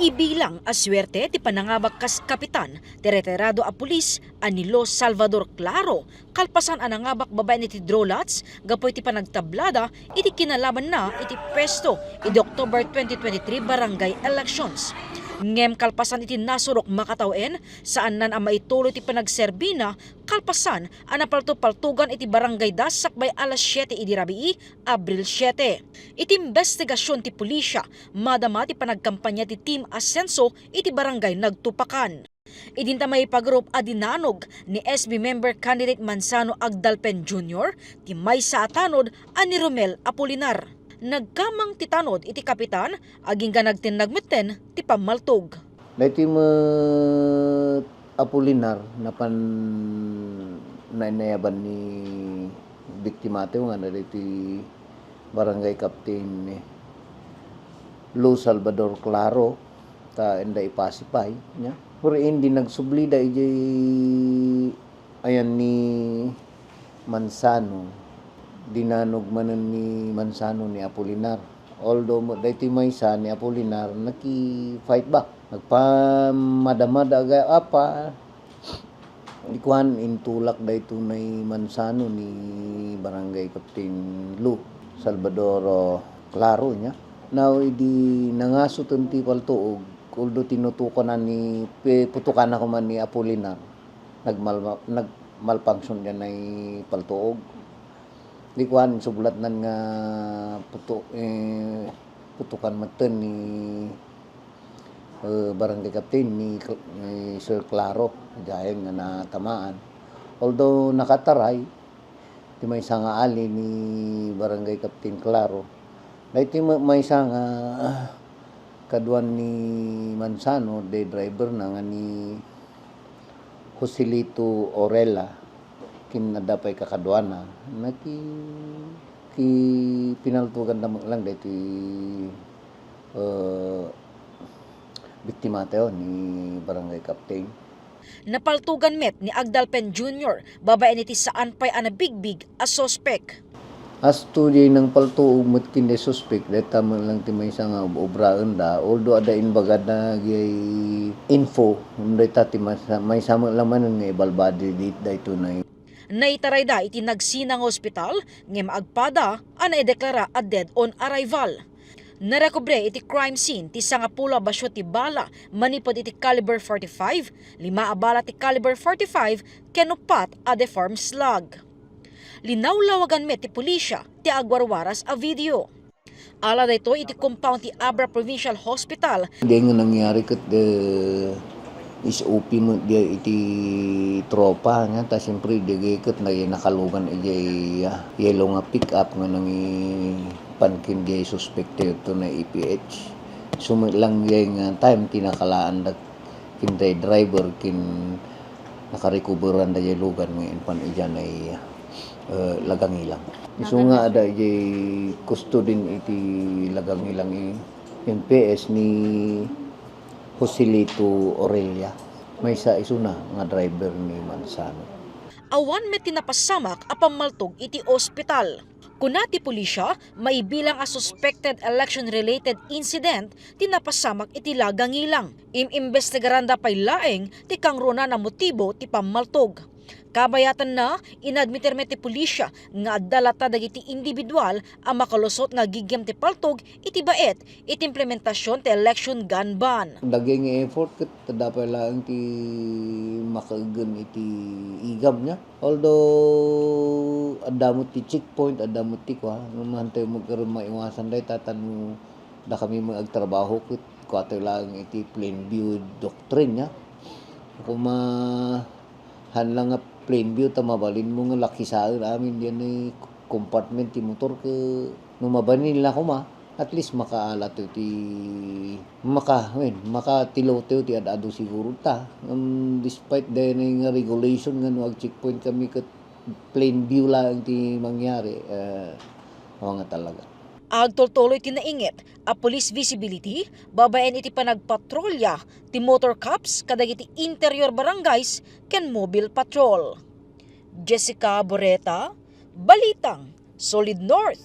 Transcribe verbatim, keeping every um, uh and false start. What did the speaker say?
Ibilang a suerte ti panangabak kas kapitan ti retirado a pulis a ni Lo Salvador Claro, kalpasan a nangabak babaen iti draw lots gapu iti panagtablada iti kinalabanna iti pwesto idi October twenty twenty-three barangay elections. Ngem kalpasan iti nasurok makatawen, saannan a maituloy ti panagserbina kalpasan a napalto-paltogan iti barangay da sakbay alas siete idi rabii, Abril siete. Iti imbestigasion ti pulisya, madama ti panagkampanya ti Team Asenso iti barangay Nagtupakan. Idinta maipagrup a dinanog ni S B member candidate Manzano Agdalpen Junior ti maysa a tanod a ni Romel Apolinar. Nagkamang ti tanod iti kapitan, agingga nagtinnag metten ti pammaltog. Daytoy met Apolinar, napan nainayaban ni biktima ti nga na daytoy barangay captain ni Lo Salvador Claro, ta enda ipasipay niya. Pero indi nagsublida ijay ayan ni Manzano, dinanog manen ni Manzano ni Apolinar. Although mo, daytoy maysa ni Apolinar, naki-fight back. Nagpamadamada aga apa, di kuan, intulak daytoy ni Manzano ni Barangay Captain Lu, Salvador, oh, Claro niya. Now, idi nangasoten ti paltuog, although tinutukan ni, pi-, putukan ako man ni Apolinar, nagmal-, nagmalfunction diay paltuog. Di kuan, sublatnan nga puto-, eh, putukan metten ni, eh, barangay captain ni Cl-, ni Sir Claro, diay nga natamaan. Although nakataray, ti maysa nga ali ni Barangay Captain Claro. Daytoy ma-, maysa nga, ah, kaduan ni Manzano, diay driver na nga ni Joselito Orella, ken adda pay kakaduana, naki-, ki-, pinaltugan da met lang daytoy, eh, biktima tayo ni Barangay Captain. Napaltugan met ni Agdalpen Junior babaen iti saan pay a nabigbig a suspek. As to diay nangpaltuog met ken diay suspek, dayta met lang ti maysa nga ob-obraen da, although adda imbagada nga info, ngem dayta ti maysa, maysa met lang manen nga ibalbadi daytoy na. Naitarayda iti nagsina nga ospital, ngem agpada a naideklara a dead on arrival. Narekobre iti crime scene ti sangapulo a basio ti bala manipud iti caliber forty-five, lima a bala ti caliber forty-five, ken uppat a deformed slug. Linawlawagan met ti pulisya ti agwarwaras a video. Ala daytoy iti compound ti Abra Provincial Hospital. Diay nga nangyari ket, eh, S O P met diay iti tropa niya, ta siyempre, diay ket na-, nakalugan idiay, ah, yellow nga pick-up nga nangipan ken diay suspek ti ito na A P H. Isu met lang diay nga time, tinakalaan da ken diay driver ken nakarecoveran da diay lugan nga inpan idiay, eh, Lagangilang. Isu nga adda idiay custody iti Lagangilang, eh, M P S ni Joselito Orella. Maysa isuna nga driver ni Manzano. Awan met ti napasamak a pammaltog iti ospital. Kuna ti pulisya, maibilang a suspected election-related incident ti napasamak iti Lagangilang. Im-imbestigaranda pay laeng ti kangrunan a motibo ti pammaltog. Kabayatanna, inadmitir met ti pulisya nga adda latta dagiti individual a makalusot nga agiggem ti paltog iti baet iti implementasion ti election gun ban. Dagiti effort ket adda pay laeng ti makaeggen iti igab niya. Although adda met ti checkpoint, adda met ti kua, no, maantayo met ngarud maiwasan dayta, ta no dakami met agtrabaho ket kuatayo laeng iti plain view doctrine niya. Koma, haan lang nga plain view ta mabalinmo nga lakisaen amin diay compartment ti motor ket no mabalinna koma, at least makaala tayo ti maka-, I mean, makatilaw tayo ti ad-adu siguro ta. Ngem despite daytoy nga regulation nga no ag-checkpoint kami ket plain view laeng ti mangyari, eh, awan nga talaga. Agtultuloy ti nainget a police visibility babaen iti panagpatrolya ti motor cops kadagiti interior barangays ken mobile patrol. Jessica Boreta, Balitang Solid North.